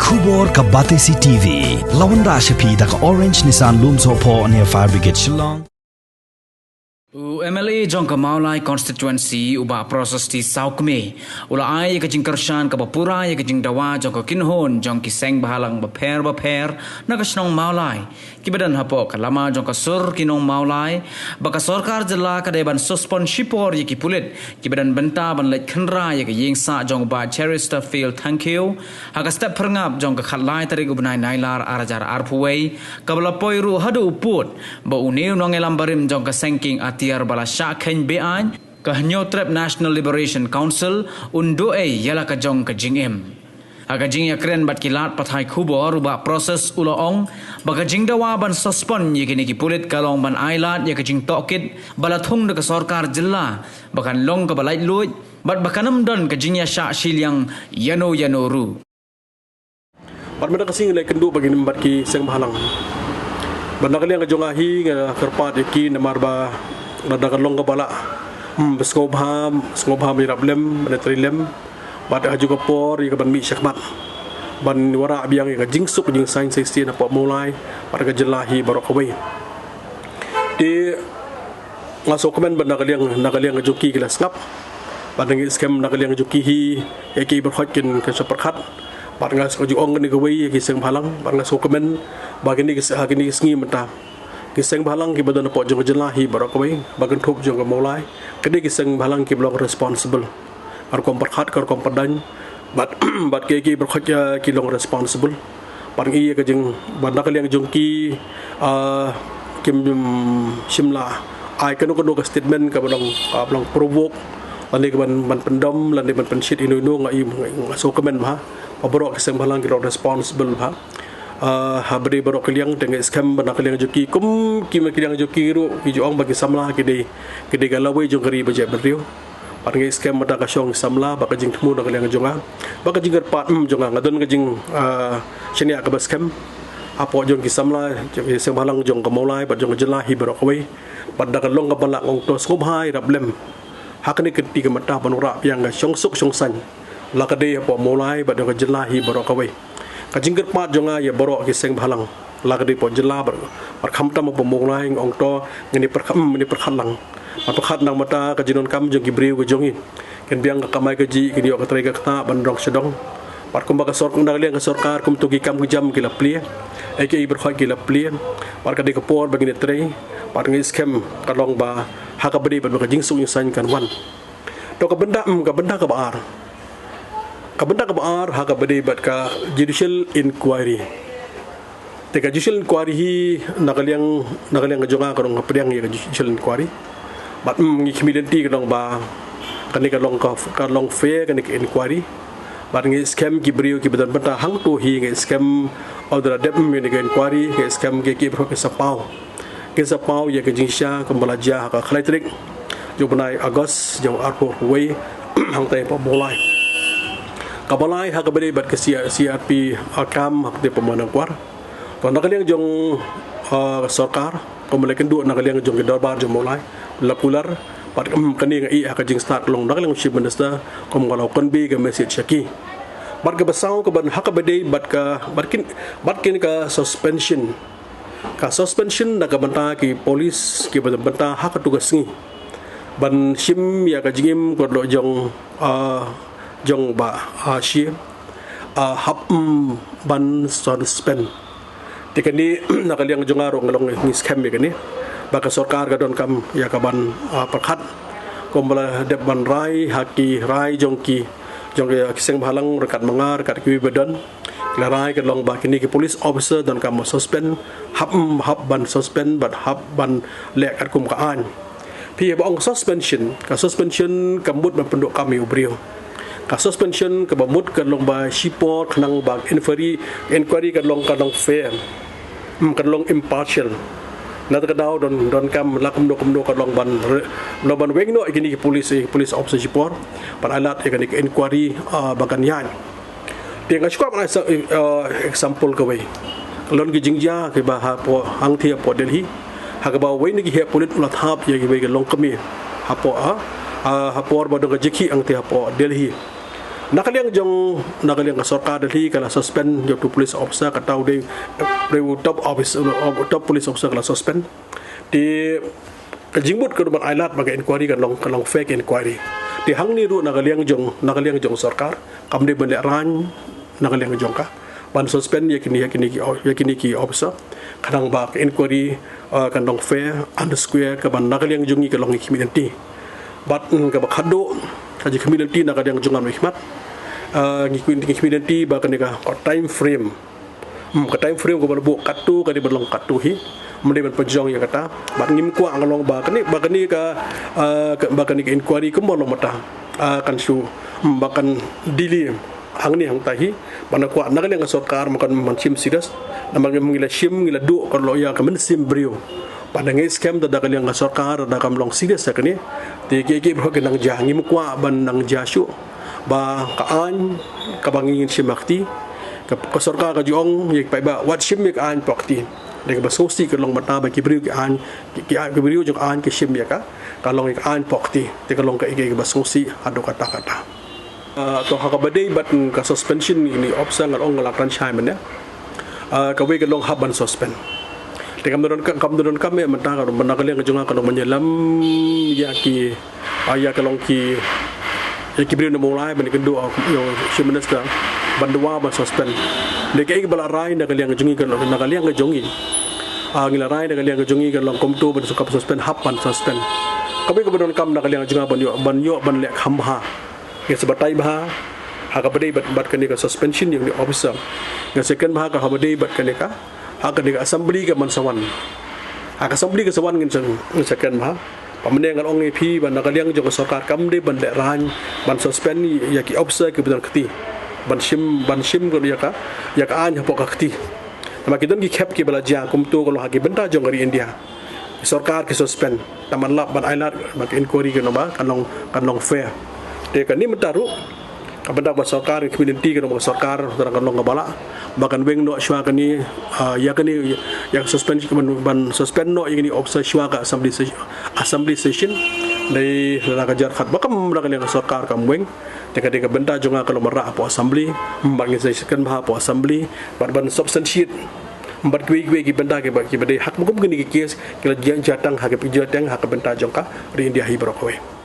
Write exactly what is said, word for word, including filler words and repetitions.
Khubor ka Batesi T V. La wanrah sha phi da ka Orange Nissan Lumsohphoh near Fire Brigade Shillong. U M L A jong ka Mawlai Constituency, u Bah Prasasti Sawkmie, u la ai ïa ka jingkyrshan kaba pura ïa ka jingdawa jong ka kynhun jong ki seng bhalang bapher bapher na ka shnong Mawlai, kiba don hapoh ka lama jong ka sur ki nong Mawlai, ba ka sorkar jylla ka dei ban suspend shipor ïa ki pulit kiba don bynta ban leit khynra ïa ka ïingsah jong u Bah Cheristerfield Thangkhiew ha ka step phyrngap jong ka khatlai tarik u bnai Nailar ar hajar arphew wei, kaba la poi ruh haduh u pud ba une u nongïalam barim jong ka seng kieng atiar ba la shah kheiñ be-aiñ, ka Hynñiewtrep National Liberation Council, un duh ei ïa la ka jong ka jingim. Ha ka jingïakren bad ki lad pathai khubor, u Bah Prasasti u la ong ba ka jingdawa ban suspend ïa kine ki pulit ka long ban ailad ïa ka jingtohkit ba la thung da ka sorkar jylla ba kan long kaba laitluid bad ba kan ym don ka jingïashah shiliang ïano ïano ruh. Bad mynta ka sngi nga la ïakynduh bad ki, bad ki seng bhalang. Bad na ka liang ka jong nga hi nga kyrpad ïa ki namar ba lada ka long kaba lah, hmm, ba sngewbha, sngewbha ban ïarap lem, ban ïatrei lem. Bad ha kajuh ka por ïa ka ban mih shakhmat ban wanrah biang ïa ka jingsuk jingsaiñ shisien hapoh Mawlai bad ka jylla hi baroh kawei. Te nga sngewkmen ba na ka liang, na ka liang ka jong ki ki la sngap. Bad nga ngeit skhem na ka liang ka jong ki hi, ïa ki baroh kin, kin sa pyrkhat. Bad nga sa ju ong kane kawei ïa ki seng bhalang, bad nga sngewkmen ba kine ki, ha kine ki sngi mynta, ki seng bhalang kiba don hapoh jong ka jylla hi baroh kawei, ba kynthup jong ka Mawlai, kine ki seng bhalang kiba long responsible. Ka rukom pyrkhat, ka rukom pyndonkam, bad, bad ki, ki baroh ki, ki long responsible. Bad ngi ïa ka jing, bad na ka liang jong ki, ah, kim shym la ai kano kano ka statement kaba long, kaba long provoke, lane ka ban, ban pyndom, lane ban pynshit ino ino, nga i, nga sngewkmen bha ba baroh ki seng bhalang ki long responsible bha. Ah, ha ba dei baroh ki liang, te nga ngeit skhem ba na ka liang jong ki, kum ki ma ki liang jong ki ruh, ki ju ong ba ki samla ki dei, ki dei ka lawei jong ka ri ba jaitbynriew. Bad nga ngeit skhem mynta ka shong samla, bad ka jingthmu na ka liang jong nga, bad ka jingkyrpad, mm, jong nga, nga don ka jing, ah, shaniah kaba skhem hapoh jong ki samla, jong ki seng bhalang jong ka Mawlai bad jong ka jylla hi baroh kawei. Bad da ka long kaba lah nga ong to sngewbha ïarap lem ha kane ka kti ka mynta ban wanrah biang ka shongsuk shongsaiñ, la ka dei hapoh Mawlai bad jong ka jylla hi baroh kawei. Ka jingkyrpad jong nga ïa baroh ki seng bhalang, la ka dei hapoh jylla bad, bad khamtam hapoh Mawlai, nga ong to ngin ïa pyrkhat, mm, ngin ïa pyrkhat lang. Ban pyrkhat na ka bynta ka jingdonkam jong ki briew ka jong ngi. Kin biang ka kamai kajih, kin ïoh ka trei ka ktah ban rong sha dong. Bad kumba ka sorkar, na ka liang ka sorkar, kumto ki kam ki jam ki la plie, eh, ki baroh ki la plie. Bad ka dei ka por ba ngin ïa trei. Bad nga ngeit skhem ka long ba ha kaba dei bad ba ka jingsuk jingsaiñ kan wan. To ka bynta, mm, ka bynta kaba ar. Ka bynta kaba ar ha kaba dei bad ka judicial inquiry. Te ka judicial inquiry hi na ka liang, na ka liang ka jong nga ka long hapdeng ïa ka judicial inquiry. Bad, mm, ngi khmih lynti ka long ba kane ka long ka, ka long fair kane ka inquiry. Bad nga ngeit skhem ki briew kiba don bynta hangto hi, nga ngeit skhem ynda la dep, mm, ïa kane ka inquiry, nga ngeit skhem ki, ki briew ki sa paw. Kin sa paw ïa ka jingshisha kumba la jia ha ka khatlai tarik jong u bnai August jong u arphew wei, hangtai hapoh Mawlai. Kaba lai ha kaba dei bad ka C R, C R P, ah, kam hangtai hapoh Nongkwar. To na ka liang jong, ah, sorkar, kumba la ïakynduh na ka liang jong ki dorbar jong Mawlai, la kular, bad, mm, kane nga ïohi ha ka jingstad ka long na ka liang Chief Minister, kumba la convey ka message sha ki. Bad kaba saw kaba ha kaba dei bad ka, bad kin, bad kane ka suspension. Ka suspension na ka bynta ki police kiba don bynta ha kato ka sngi ban shim ïa ka jingim ka long jong, ah, jong Bah, ah, Shie, ah, hap, mm, ban suspend. Te kane na ka liang jong nga ruh nga long ngi skhem ïa kane ba ka sorkar ka donkam ïa ka ban, ah, pyrkhat kumba la dep ban rai ha ki rai jong ki, jong ki seng bhalang ryngkat ma nga ryngkat kiwei ba don. Ki la rai ka long ba kine ki police officer donkam ban suspend, hap, mm, hap ban suspend bad hap ban leh katkum ka aiñ. Phi haba ong suspension, ka suspension ka mut ban pynduh kam ïa u briew. Ka suspension kaba mut ka long ba shipor khnang ba inquiry, inquiry ka long, ka long fair. Hmm, ka long impartial. Na kata ka daw don, donkam la kumno kumno ka long ban re-, long ban weng noh ïa kine ki police, ki police officer shipor ban ailad ïa kane ka inquiry, ah, ba kan ïaid. Te nga shu kwah ban ai sa, eh, example kawei. Ka long ki jingjia kiba hapoh, hangthie hapoh Delhi. Ha kaba uwei na ki heh pulit u la thap ïa kiwei ki longkmie hapoh, ah, ah, ha por ba don ka jingkhih hangthie hapoh Delhi. Na ka liang jong, na ka liang ka sorkar Delhi ka la suspend ïa uto u police officer, kata u dei, dei u top office, u top police officer ka la suspend. Te ka jingmut ka ruh ban ailad ba ka inquiry kan long, kan long fair ka inquiry. Te hangne ruh na ka liang jong, na ka liang jong sorkar kam dei ban lehraiñ na ka liang jong ka ban suspend ïa kine, ïa kine ki, ïa kine ki officer. Khnang ba ka inquiry, uh, kan long fair and square, kaba na ka liang jong ngi ka long ngi khmih lynti. Bad, mm, kaba khadduh, ka jingkhmih lynti na ka liang jong nga ruh khmat. Uh, ngi khmih, ngi khmih lynti ba kane ka, ka time frame. Hmm, ka time frame kaba la buh katto ka dei ban long katto hi. Ym dei ban pynjong ïa kata. Bad ngim kwah ka long ba kane, ba kane ka, uh, ka, ba kane ka inquiry kumba long mynta, uh, kan shu, hmm, ba kan delay hangne hangta hi. Ba nga kwah na ka liang ka sorkar ba kan, ban shim serious. Namar ngi la shim, ngi la duh ka long ïa ka mynsiem briew. Ba nga ngeit skhem da ka liang ka sorkar da kam long serious ïa kane. Te kiei kiei baroh ki nang jia, ngim kwah ban nang jia shuh. Ba ka aiñ kaba ngi ngin shim ha kti, ka, ka sorkar ka ju ong ïa ki paidbah wat shim ïa ka aiñ hapoh kti. Dei kaba sngewsih ka long mynta ba ki briew ki aiñ, ki, ki, ki briew jong ka aiñ ki shim ïa ka, ka long ïa ka aiñ hapoh kti. Te ka long kaei kaei kaba sngewsih haduh katta katta. Ah, to ha kaba dei bad ka suspension ïa kine ki officer, nga la ong, nga la kren shai mynne. Ah, kawei ka long hap ban suspend. Te kam don, kam don kam ïa mynta ka, na ka liang ka jong nga ka long ban ïalam ïa ki, ah, ïa ka long ki, ïa ki briew na Mawlai ban ïakynduh, ah, ïa u Chief Minister ban dawa ban suspend. Dei kaei kaba la rai na ka liang ka jong ngi ka long, na ka liang ka jong ngi. Ah, ngi la rai na ka liang ka jong ngi ka long kumto ban suspend, hap ban suspend. Kawei kaba don kam na ka liang ka jong nga ban ïoh, ban ïoh ban leh kham bha. Nga sa batai bha ha kaba dei bad, bad kane ka suspension ïa une u officer. Nga sa kren bha ha kaba dei bad kane ka, ha kane ka assembly ka ban sa wan. Ha ka assembly ka sa wan ngin sa, ngin sa kren bha. Ba mynne nga la ong ïa phi ba na ka liang jong ka sorkar kam dei ban lehraiñ ban suspend ïa ki officer kiba don kti ban shim, ban shim ïa ka, ïa ka aiñ hapoh ka kti. Namar ki don ki khep kiba la jia kumto ka long ha ki bynta jong ka ri India. Ki sorkar ki suspend, tang ban lap ban ailad ba ka inquiry kan long ba, kan long, kan long fair. Te kane mynta ruh ka bynta ba sorkar, ka khmih lynti ka long ba ka sorkar kan long kaba lah ba kan weng noh shuwa kane, ah, ïa kane, ïa ka suspension, ban, ban suspend noh ïa kine ki officer shuwa ka assembly se-, assembly session. Dei la ka jar khat ba kam, na ka liang ka sorkar kam weng. Te ka dei ka bynta jong nga ka long ban rah hapoh assembly, bad ngin sa kren bha hapoh assembly bad ban substantiate bad kiwei kiwei ki bynta kiba, kiba dei ha kaba kum kine ki case ki la jia, jia tang ha, ki jia tang ha ka bynta jong ka ri India hi baroh kawei.